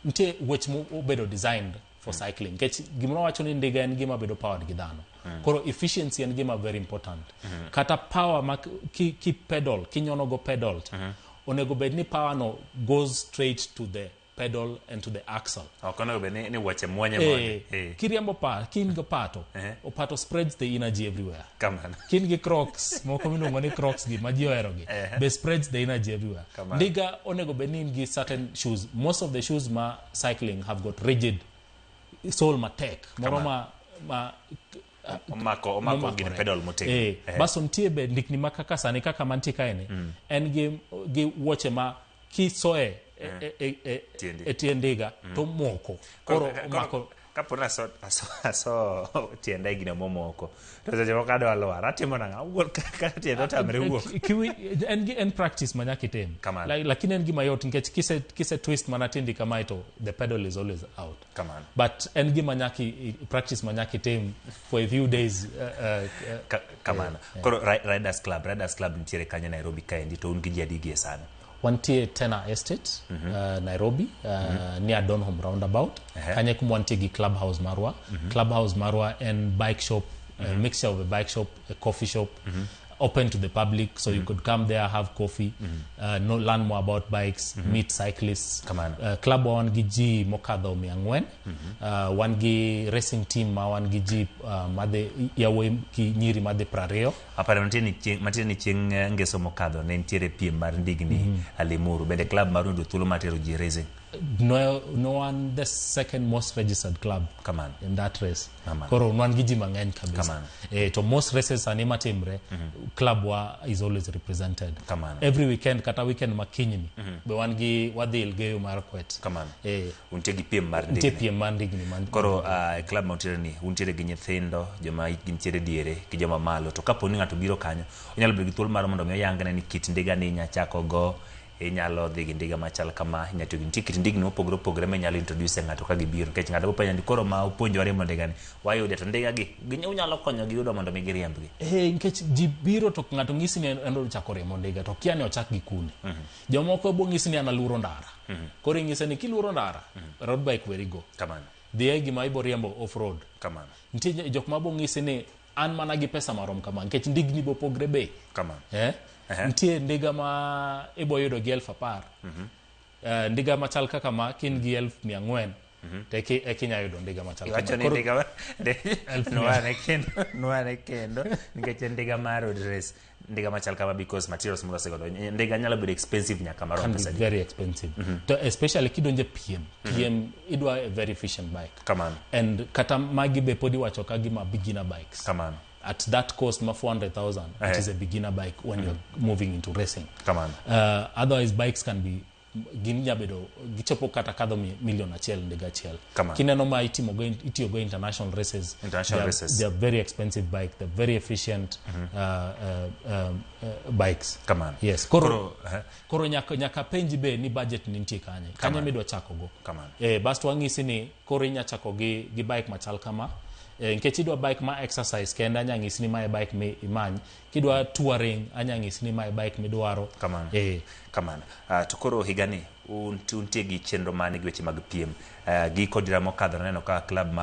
Nitie weche mobedo designed for cycling, nikech gimoro wacho ni ndiga en gima bedo powered gi dhano. Koro efficiency en gima very important. Kata power ma ki pedal, kinyono go pedal cha, onego bed ni power no goes straight to the pedal and to the axle. Ok onego bed ni wuoche muonye mondi. Kiriembo pa kin gi opato, opato spreads the energy everywhere. Kamano. Kin gi Crocs moko miluongo ni Crocs gi ma ji ohero gi be spreads the energy everywhere. Kamano. Ndiga onego bed ni in gi certain shoes. Most of the shoes ma cycling have got rigid sole matek moro ma Omako momakore. gin pedal motegno. Baso nitie be ndikni ma kaka sani kaka mantie kae ni en gi wuoche ma kisoe e Tiendi. e tie ndiga to moko koro omako. Kapo ni aso tienda e gino momoko, to seche moko adwa lwar, atimo nang'o? Awuok ka tienda otamre wuok. En practice ma nyaka itim. Kamano. Lakini en gima yot nikech kise twist mana tiendi kamae to the pedal is always out. Kamano. But en gima nyaka practice ma nyaka itim for a few days. Kamano. Koro Riders Club nitiere kanye Nairobi kaendi, to un gi ji adi gie sani? Wantie Tena Estate, Nairobi, near Donholm roundabout. Kanye kuma wantie gi clubhouse marwa. Clubhouse marwa en bike shop, a mixture of a bike shop, a coffee shop, open to the public, so you could come there, have coffee, know, learn more about bikes, meet cyclists. Kamano. Club wa wan gi ji mokadho 400. Wan gi racing team ma wan gi ji madhi yawuoyi gi nyiri madhi 20. Aparo nitie ni chieng' mantiere ni chieng' ngeso mokadho ne nitiere piem mar ndigni Limuru. Bende club maru oyudo thuolo mar tero ji e racing? No one, the second most registered club Kamano. in that race. Kamano. Koro wan gi ji mang'eny kabisa. Kamano. To most races sani matimre, club wa is always represented. Kamano. Every weekend, kata weekend makinyni be wan gi wadhi Elgeyo Marakwet. Kamano. Untie gi piem mar nitie ndigni. Piem mar ndigni man. Koro club ma untiere ni, untiere gi nyithindo, joma hikgi nitiere diere gi joma malo. To kapo ni ng'ato biro kanyo, onyalo bedo gi thuolo mar mondo mi oyangne ni kit ndiga ni inya chako go, inyalo dhi gi ndiga machal kama, inya tiyo gi nitie kit ndigni mopogore opogore ma inyalo introduce e ng'ato ka gibiro. Nikech ng'ato bopenjo ni koro ma upuonjowa riembo ndiga ni, wayude to ndiga gi, unyalo konyogi yudo mondo mi giriembgi. Nikech ji biro to ng'ato ng'isi ni en odwa chako riembo ndiga to kia ni ochak gi kune. Jomoko bo ng'isi ni an aluoro ndara. Koro ing'ise ni kiluoro ndara, road bike weri go. Kamano. Dhi e gima ibo riembo off road. Kamano. Nitie jok ma bo ng'isi ni an mana gi pesa marom kama, nikech ndigni bo pogre bei. Kamano. Nitie ndiga ma ibo yudo gi 10,000. Ndiga machal kaka ma kin gi 400,000 to eki inya yudo ndiga machal kama. Iwacho ni Koro ndiga 100,000. Nuane kendo nikech en ndiga mar road race, ndiga machal kama, because materials molose godo ndiga nyalo bedo expensive nyaka marom Can be pesa adi? Very expensive. To especially kidonje piem. Piem idwa a very efficient bike. Kamano. And kata magi be pod iwacho ka gima beginner bikes. Kamano. At that cost ma 400,000, it is a beginner bike when you're moving into racing. Kamano. Otherwise bikes can be gin nyabedo gichopo kata kadho milion achiel ndiga achiel. Kamano. Kineno ma itimo go itiyo go international races. International races. They are very expensive bike. They're very efficient bikes. Kamano. Yes. Koro, Koro, koro nyaka penji be ni budget ni nitie kanye. Kanye Kamano. midwa chako go. Kamano. Basto wang'isi ni koro inya chako gi bike machal kama. Nikech idwa bike ma exercise kende, anya ng'isi ni mae bike mi imany. Kidwa touring, anya ng'isi ni mae bike midwaro. Kamano. Kamano. To koro higani untie gi chenro mane gi weche mag piem? Giko dira mokadho naneno ka club mar